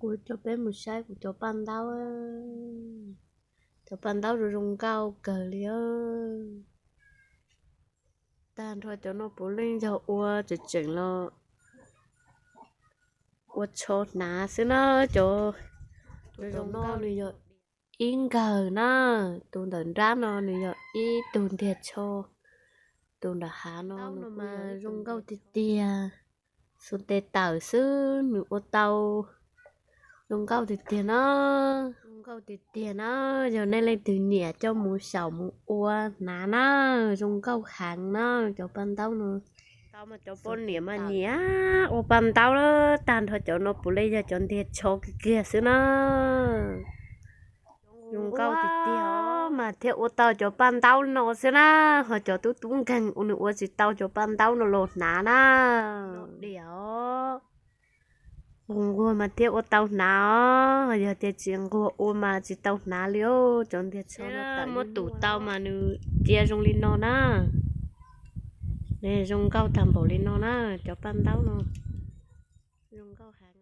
Kuv coj peb mus saib kuv cov paj ntaub. Cov paj ntaub zoo zoo nkauj kawg li. Tag nrho cov no puav leej yog ua tseem tseem los ua tsho hnav xwb na. Cov zoo nkauj nws yog ib nkawg na, tus ntawm nrab no nws yog ib tug ntiag tsho, tus nram hav no mas zoo nkauj tiag tiag. Xuas tes tawm xwb nws ua tau zoo nkauj tiag tiag na. Zoo nkauj tiag tiag na. Yog nej leej twg nyiam coj mus xyaum mus ua hnav na, zoo nkauj heev na cov paj ntaub no. Tau mas cov poj niam mas nyiam ua paj ntaub lawm. Tag nrho cov no puav leej yog cov ntiag tsho kiag kiag xwb na. Zoo nkauj tiag tiag mas thiaj ua tau cov paj ntaub no xwb na. Ho cov tub tub nkeeg ua nws ua tsis tau cov paj ntaub no los hnav na. Diam os. Nquag nquag mas thiaj ua tau hnav os, yog tias tsis nquag ua mas tsis tau hnav li os. Cov ntiag tsho no muab tus tau mas nws cia zoo li no na. Zoo nkauj tag npaum li no na, cov paj ntaub no zoo nkauj heev.